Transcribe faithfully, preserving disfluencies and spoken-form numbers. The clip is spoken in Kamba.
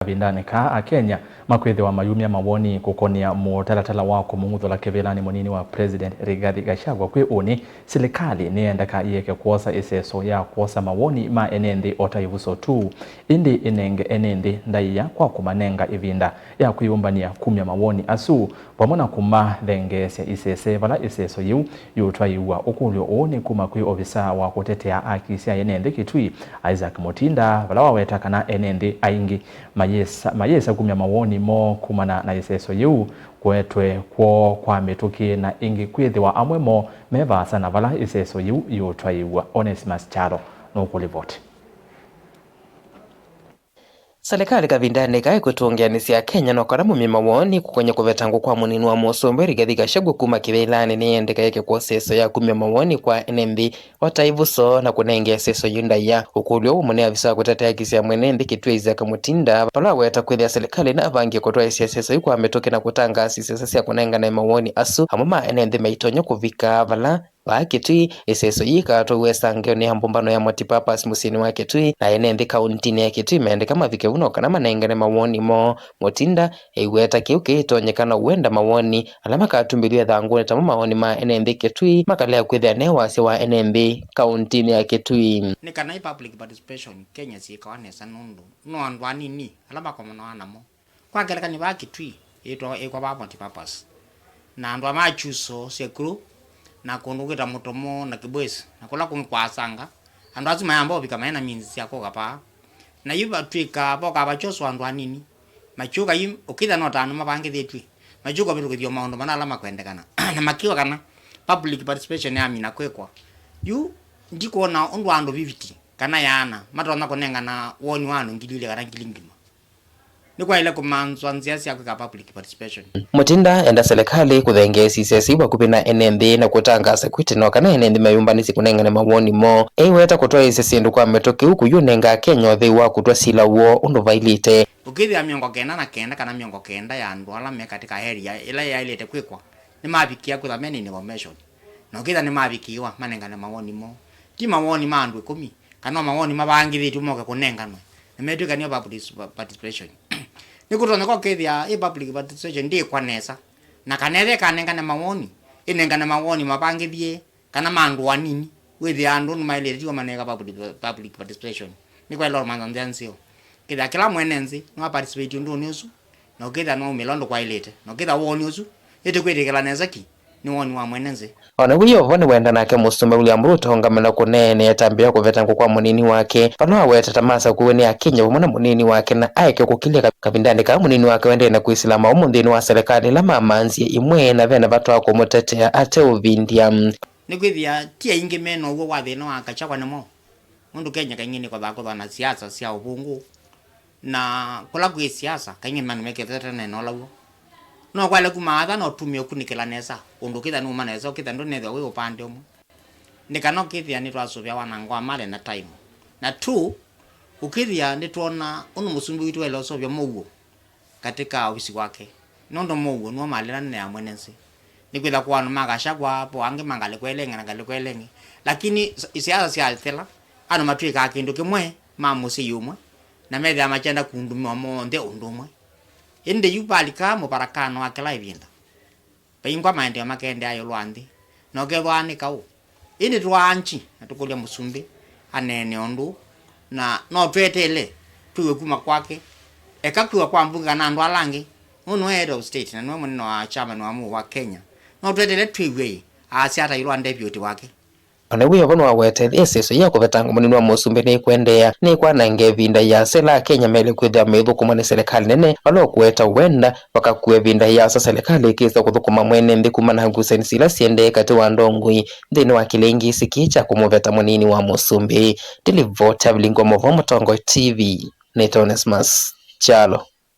Kavindanĩ kaa, Akenya makwĩthĩwa mayumya mawoni kũkonĩa mũtalatala wa kũmũng'uthũla kĩvĩlanĩ mũnini wa President Rigathi Gachagua. Kwĩ ũnĩ, silikalĩ nĩyendeka ĩeke kwosa ĩseso ya kwosa mawoni ma ene nthĩ o ta ĩvuso tu, ĩndĩ ĩnenge ene nthĩ ndaĩa kwa kũmanenga ĩvinda ya kwĩyũmbany'a kumya mawoni asu, vamwe na kũmathengeesya isese vala ĩseso yĩu yĩũtwaĩĩw'a. Ũkũlyo ũũ nĩ kuma kwĩ ovisaa wa kũtetea aki sya ene nthĩ Kitui, Isaac Mutinda, vala waweta kana ene nthĩ aingĩ mayĩsa, mayĩsa kumya mawoni moo kumana na ĩseso yĩu, kũetwe kwoo kwa mĩtũkĩ, na ĩngĩ kwĩthĩwa amwe moo me vaasa na vala ĩseso yĩu yĩũtwaĩĩw'a. Onesimus Kyalo nũkũlivoti. Silikalĩ kavindanĩ kaa ĩkũtũngĩanĩsya Akenya no kana mumye mawoni kũkonĩa kũvetangwa kwa mũnini wa mũsumbĩ Rigathi Gachagua kuma kĩvĩlanĩ nĩyendeka ĩeke kwosa ĩseso ya kumya mawoni kwa ene nthĩ o ta ĩvuso na kũnengea ĩseso yĩu ndaĩa. Ũkũlyo ũũ mũnene avisa wa kũtetea aki sya mwene nthĩ Kitui Isaac Mutinda vala aweta kwĩthĩa silikalĩ nĩyavangie kũtwaĩĩsya ĩseso yĩu kwa mĩtũkĩ na kũtangaasa isese sya kũnengane mawoni asu amwe ma ene nthĩ maitonya kũvika vala Vaa Kitui, ĩseso yĩĩ ĩkatwaiwe ĩsangeonĩ ya mbũmbano ya multipurpose mũsyĩnĩ wa Kitui, na ene nthĩ kauntinĩ ya Kitui mendeka mavike vu no kana manengane mawoni moo. Mutinda eiweta kĩu kĩitonyeka na ũenda mawoni ala makatumbĩlw'e ĩthangũnĩ tamo mawoni ma ene nthĩ Kitui makalea kwĩthĩa ne wasya wa ene nthĩ kauntinĩ ya Kitui. Nĩ kana ĩ public participation Kenya syĩkawa nesa nũndũ no andũ anini ala makomanawa namo. Kwa ngelekany'o, vaa Kitui yĩtwa, yĩkwa vaa multipurpose, na andũ aa ma Chuso, Sekuru, na kũndũ kwĩta Mũtomo na Kibwezi, na kũla kũngĩ kwa Asanga, andũ asu mayamba ũvika maĩ na means sya kũka vaa. Na yu vatw'ĩka voka vachoswa andũ anini, makyũka yu ũkĩthĩa no ta andũ mavangĩthĩtw'e, makyũka ũvĩtũkĩthya maũndũ mana ala makwendekana, na makiwa kana public participation yamina kwĩkwa. Yu ndikwona ũndũ andũ fifty kana yaana matonya kũnengana woni wa andũ ngili ilĩ kana ngili ngima. Nĩkwaĩle kũmanthwa nzĩa sya kwĩka public participation. Mutinda enda silikalĩ kũthengeesya isese vakuvĩ na ene nthĩ na kũtangaasa kwĩtĩno kana ene nthĩ meyũmbanĩsye kũnengane mawoni moo. Eiweta kũtwaĩĩsya syĩndũ kwa mĩtũkĩ ũu kũyũnenga Akenya ũthei wa kũtw'a sila woo ũndũ vailĩte. Ũkĩthĩa mĩongo kenda na kenda kana mĩongo kenda ya andũ ala me katika area ĩla yaĩlĩte kwĩkwa nĩmavikĩa kwĩthwa mena information, na ũkĩthĩa nĩmavikĩĩwa manengane mawoni moo, ti mawoni ma andũ ĩkũmi, kana o mawoni mavangĩthĩtw'e moke kũnenganwe, na metw'ĩka nĩyo public participation. Nĩkũtonyeka ũkethĩa ĩ public participation ndĩkwa nesa, na kana ethĩa ĩkanengane mawoni, ĩnengane mawoni mavangĩthie kana ma andũ anini, wĩthĩa andũ nĩmaĩlĩte tiwa maneka public, public participation. Nĩkwaĩle ũmantha nzĩa nzeo. Kĩthĩa kĩla mwene nthĩ nĩwa participate ũndũnĩ ũsu, na ũkĩthĩa nĩwaumĩla ũndũ kwaĩlĩte, na ũkĩthĩa woni ũsu ĩtĩkwĩtĩkĩla nesa ki, nĩ woni wa mwene nthĩ. O na wĩo vo nĩwenda nake Mũsumbĩ William Ruto aũngame na kũneenea ĩtambya ya kũvetangwa kwa mũnini wake, vala waweta ta masakuwe nĩ Akenya vamwe na mũnini wake na aeke kũkilya ka-, kavindanĩ kaa mũnini wake ũendee na kwĩsĩla maũmũ nthĩnĩ wa silikalĩ ĩla mamanzie imwe na vena vata wa kũmũtetea ateũvindya. Nĩkwĩthĩa ti aingĩ mena ũw'o wa thĩna wa Gachagua nĩmo. Nũndũ Kenya kaingĩ nĩkothaa kũthwa na siasa sya ũvũngũ, na kũla kwĩ siasa, kaingĩ mandu mekĩthete neno ũla w'o. No kwaĩle kuma atha na ũtumĩ ũkunĩkĩla nesa, ũndũ ũkĩthĩa nĩuma nesa, ũkĩthĩa ndũnethĩwa wĩ ũpande ũmwe. Nĩ kana ũkĩthĩa nĩtwasũvĩawa na ngoo mali na time. Na two, ũkĩthĩa nĩtwona ũndũ mũsumbĩ witũ waĩle ũseũvya mũuo katika ovisi wake, nũndũ mũuo nĩw'o malĩla nene ya mwene nthĩ. Nĩkwĩthwa kwa andũ ma Gachagua, po angĩ ma ngalĩko ĩla ĩngĩ na ngalĩko ĩla ĩngĩ, lakini s-, isiasa syathela, andũ matw'ĩkaa kĩndũ kĩmwe, ma mũsyĩ ũmwe, na methĩawa makyenda kundumĩwa monthe ũndũ ũmwe. Ĩndĩ yu valika mũvarakano wa kĩla ĩvinda. Vaingwa maendeeo makeendeea ĩũlũ wa nthĩ, na ũkethĩwa nĩ kaũ. Ĩndĩ tũaanji na tũkũlya mũsumbĩ aneene ũndũ ũũ, na no tweteele twĩw'e kuma kwake. Eka kwĩw'a kwa mbunge kana andũ ala angĩ, nũndũ nĩwe head of state na nĩwe mũnene wa chairman wa mũuo wa Kenya. No tweteele twĩw'e-ĩ, aasya ata ĩũlũ wa deputy wake. O na wĩo vo nĩwawetete ĩseso ya kũvetanga mũnini wa mũsumbĩ nĩkwendeea, nĩkwananga ĩvinda ĩasa ĩla Akenya maĩle kwĩthĩwa meithũkũmwa nĩ silikalĩ nene, vala ũkũweta wenda vakakua ĩvinda ĩasa silikalĩ ĩkĩsa kũthũkũma mwene nthĩ kumana na ngusanĩsyo ila siendee katĩ wa ndongoi nthĩnĩ wa kĩlĩngĩsĩ kĩĩ kya kũmũveta mũnini wa mũsumbĩ. Ndilivoti avilingwa movoo Mũtongoi T V, nĩ Onesmus Kyalo.